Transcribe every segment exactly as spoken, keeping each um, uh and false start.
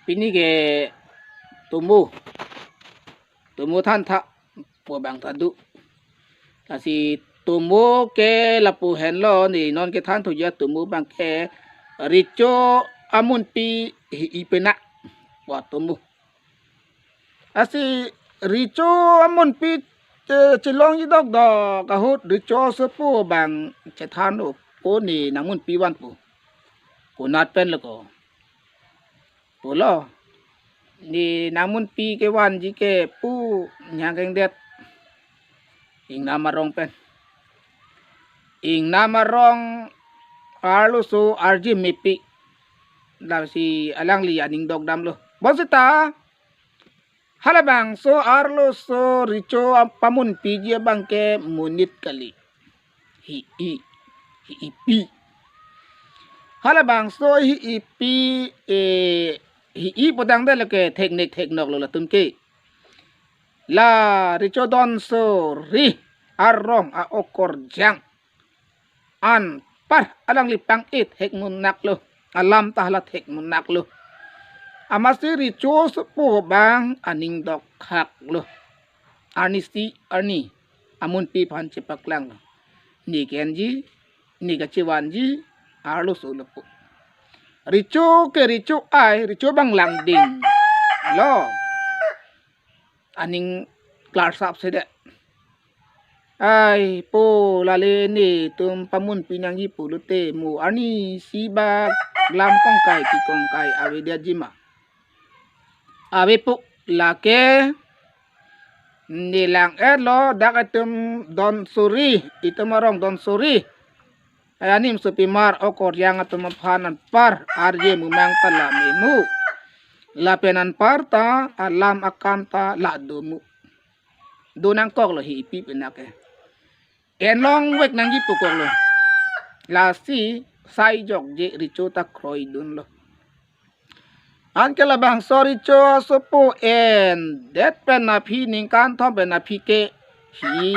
pini ke tomo, tomo thantha pu abang ta do. Lasi tomo ke lapu henlo, ne non kethan thuji atomo abang ke Recho amunpi hi-i penak pu atomo. Lasi Recho amunpi che-, chelongji dokdok ahut Recho asopo abang chethan-o, "Ko ne nangmunpi vanpo. Konat pen lo ko?" pulo. "Ne nangmunpi kevanji ke pu nyang kengdet ingnam arong pen. Ingnam arong arloso arje mepi." Lasi alangli aning dokdamlo. Bonsita halabangso arloso Recho apamunpiji abang ke monit kali. Hi-i, hi-ipi. Halabangso hi-ipi, eh, hi-i putangdet lo ke theknek theknok lo latum ke. La Recho Donsuri arong a-okorjang anpar alangli pang-e thekmunak lo. Alam ta hala thekmunak lo. Amatsi Recho asopo abang aning dokkhak lo. Arnisi arni amunpi aphan chepaklang lo. Ne kenji, ne kachevanji arloso lo pu. Recho ke Recho ai, Recho abang langding lo. Aning klarsap sedet. "Ai po, lale netum pamunpi nangji pulote mo arnisi bak lam kongkai kekongkai avedetji ma?" "Ave po, lake ne lang-et lo, dak itum Donsuri, itum arong Donsuri, eh, animsopimar okorjang atum aphan anpar arje mumang ta la memu. Lapen anpar ta alam akam ta la domu. Do nangkok lo hi-ipi penak ke. Enlongvek nangji pu koklo." Lasi sai jokje Recho ta kroidunlo. Anke labangso Recho asopo endet pen aphi, ningkan thom pen aphi ke hi,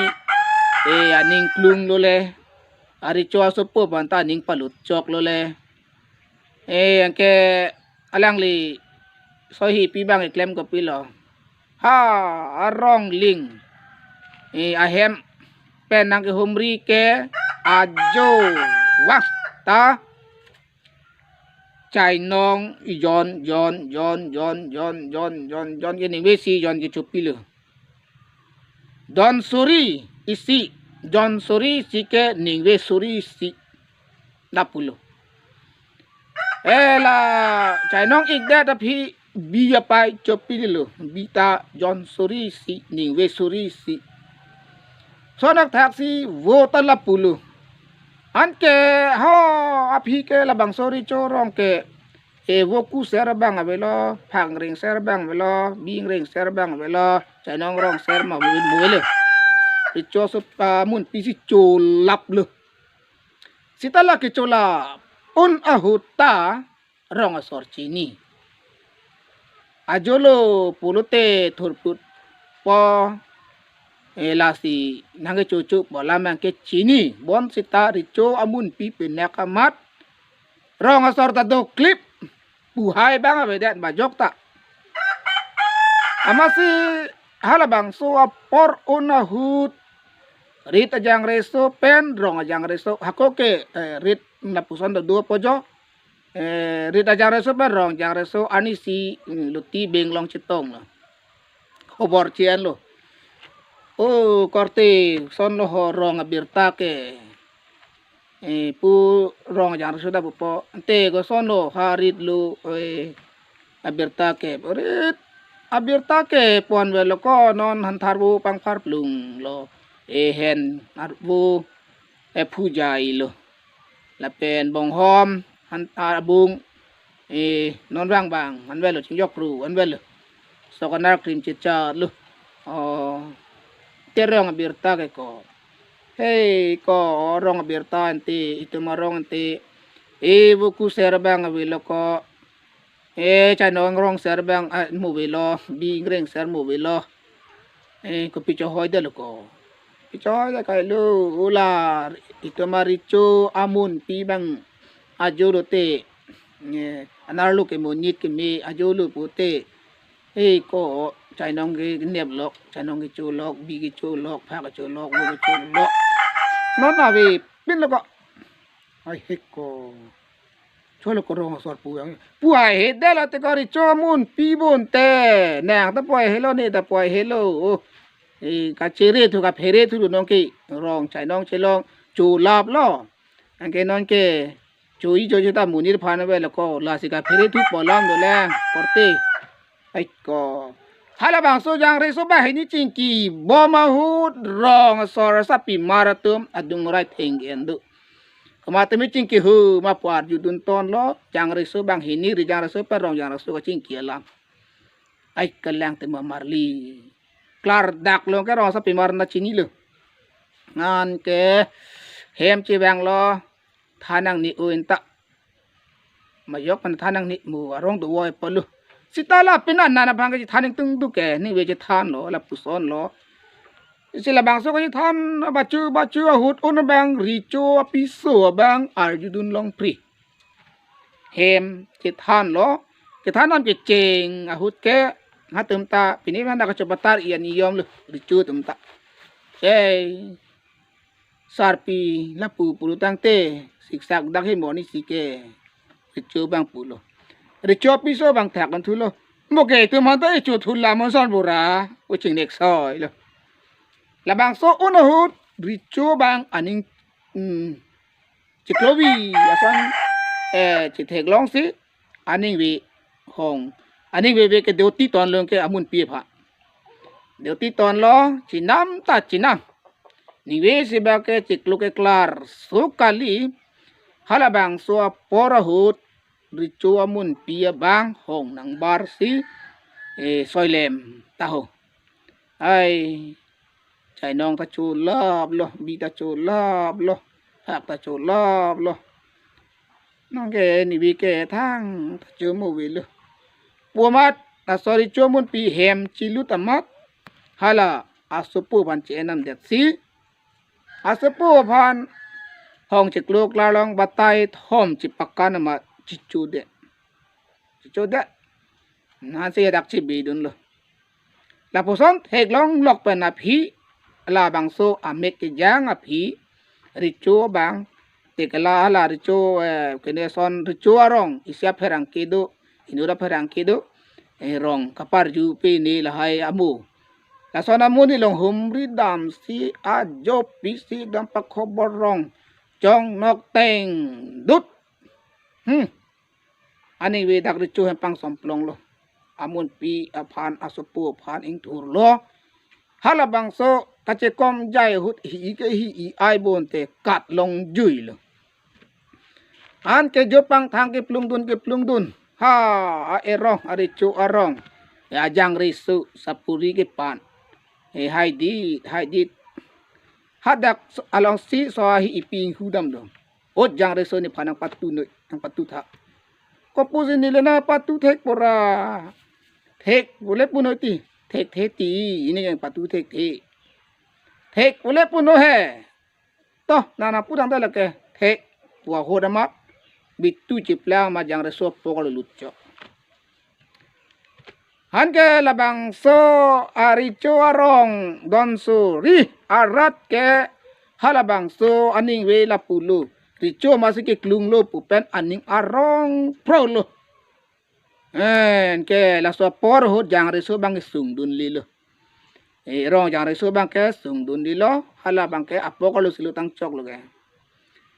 eh, aning klung lo le. A Recho asopo abang ta aning palut chok lo le. Eh, anke alangli so hi-ipi abang keklem kopilo? Ha, arong ling, eh, ahem pen nangkehumri ke ajo vang ta chainong jon jon jon jon jon jon jon jon ke ningve isi jon kechopilo. Donsuri isi, Donsuri isi ke ningve suri isi lapulo. Eh, la chainong ikdet aphi bi apai chopilo, bi ta Donsuri isi, ningve suri isi. Sonak thaksi vo ta lapulo. Anke ho aphi ke labangso Recho arong ke, eh, voku ser abang avelo, phang reng ser abang avelo, bing reng ser abang avelo, chainong rong ser ma ave, mo avelo. Recho asopo amunpi si cholaplo. Seta la kecholap un ahut ta rong asor chini. Ajolo pulote thurput po, eh, lasi nangkechocho po alam abang ke chini. Bonseta Recho amunpi penak amat rong asor ta doklip, pu hai abang avedet majok ta. Amatsi halabangso apor un ahut rit ajangreso pen rong ajangreso, hako ke, eh, rit lapuson dodo po jo. Eh, rit ajangreso pen rong ajangreso arnisi, mm, luti benglong chetonglo. Khobor che-enlo. O korte, kosonlo ho rong abirta ke, eh, pu rong ajangreso ta pupo. Ante kosonlo ha rit lo, eh, abirta ke? Rit abirta ke pu-an avelo ko, non hanthar vo pangphar plung lo. Eh, hen ar vo, eh, phu jai lo. Lapen bonghom han, ah, abung, eh, non vang vang an avelo, chingjok ru an avelo. Sok anar krim chechat lo. Oh, te rong abirta ke ko? Hei ko, rong abirta ante, itum arong ante, eh, voku ser abang avelo ko? Eh, chainong rong ser abang, ah, mo avelo, bing reng ser mo avelo? Eh, kopi chohoidet lo ko? Pi chohoidet kailo, ula itum a Recho amunpi abang ajo lote. Nge, anerlo ke monit keme ajolo pute. Hei ko, chainong kenep lok, chainong kecho lok, bi kecho lok, phak kecho lok, vo kecho lok. Non avepin lo ko. Ai hei ko. Cholo ko rong asor pu yang. Pu ai he dela te ko Recho amunpi bonte. Nang ta pu ai helo ne ta pu ai helo. Oh. Eh, kachere thu kaphere thu nonke rong chainong chelong cholap lo. Anke nonke chui chui ta monit aphan avelo ko, lasi kaphere thu polam dolang korte. Ai ko. Halabangso Jangreso abang hini chingki bom ahut rong asor asapimar atum adung rai theng en do. Komat tame chingki hu ma pu arjudun ton lo, Jangreso abang hini ri Jangreso pen rong Jangreso kachingki alam. Ai kelang te ma marli. Klardak lo ke rong asapimar na chinilo. Anke hem chevang lo, than nangne-o inta. Majok pen than nangne mo arong do voi polo. Sita la pin an nana bang ke than ning tung du ke, ningve chethan lo, lapuson lo. Isi labangso kachethan bachu bachu ahut un abang Recho apiso abang arjudun longpri. Hem chethan lo, kethan nam kecheng ahut ke, ha atum ta pini mana kacho patar ian iyom lo, Recho atum ta. Ei, sarpi lapu puru tangte, siksak dak he moni si ke, Recho abang pulo. Recho apiso abang thak an thulo. Mo ke itum hanta ichu thula mon son bura, uching nek soi lo. Labangso un ahut, Recho abang aning, hmm, chiklovi ason, eh, chitheklong si, aningve hong. Aningve ve ke duty ton long ke amunpi aphan. Duty ton lo, chinam ta chinam. Ningve si ba ke chiklo keklar. So kali, halabangso apor ahut, Recho amunpi abang hong nangbar si, eh, soilem taho. Ai, chainong ta cholap lo, bi ta cholap lo, phak ta cholap lo. Nonke nibi ke thang ta chomo velo. Pu amat, laso Recho amunpi hem chilut amat, hala asopo aphan che-en nam det si. Asopo aphan hong chiklo klarlong batai thom chipakan amat chicho det. Chicho det. Nasi dak chibidun lo. Lapuson theklong lok pen aphi, labangso amek kejang aphi, Recho abang, tekela hala Recho, eh, kene son Recho arong, isi apherangke do, inut apherangke do, eh, rong kaparju pe ne lahai amo. Lason amo ni long humri dam si ajo pisi dam pakhobor rong, chong nok teng dut. Hmm. Aningve dak Recho hem pangsomplong lo. Amunpi aphan asopo aphan ingthur lo. Halabangso kachekom jai ahut hi ke hi ai bonte kat long jui lo. Anke jo pangthang keplungdun keplungdun. Ha, a-erong, a-Recho arong. Ya Jangreso sapuri kepan. Eh, haidit, haidit. Hadak along si so ahi ipi hudam do. Ot Jangreso nephan nangpatu noi, nangpatu tha. Kopusi neli nangpatu thek pora. Thek bole punoi ti. Thekthe ti. Ini nangpatu thekthe. Thek bole puno he. Toh, nana pudang ta lake. Thek. Pu ahut amat. Bitu chiplang ma Jangreso apok lutchok. Anke labangso a-Recho arong don suri arat ke halabangso aningve lapulo. Recho masi keklung lo pu pen aning arong pro lo. Anke laso apor ahut Jangreso abang sungdun lilo. Eh, rong Jangreso abang ke sungdun lilo, halabang ke apok lo silo tangchok lo ke.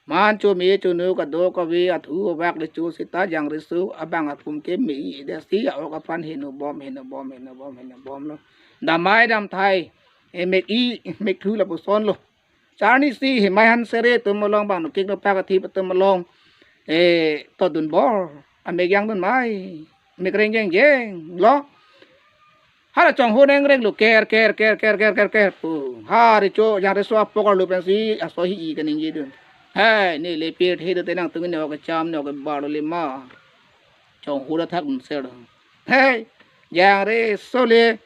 Man chome chono kadokave athu avak Recho seta Jangreso abang apum ke me-i det si a-ok apran heno bom, heno bom, heno bom, heno bom lo. Damai damthai, eh, mek-i, mek thu lapuson lo. Charni si hemai han sere atum along bang nokik nopak athip atum along, eh, todun bor, amek yangdun mai, mek reng jeng jeng lo. Hala chonghu neng reng lo ker, ker, ker, ker, ker, ker, ker pu. Ha Recho, Jangreso apok lo pensi aso hi-i kaningjedun. Hei, neli pirthe do tenang tungin ne kacham ne kebar lo lima. Chonghu da thak dun ser do. Hei, Jangreso le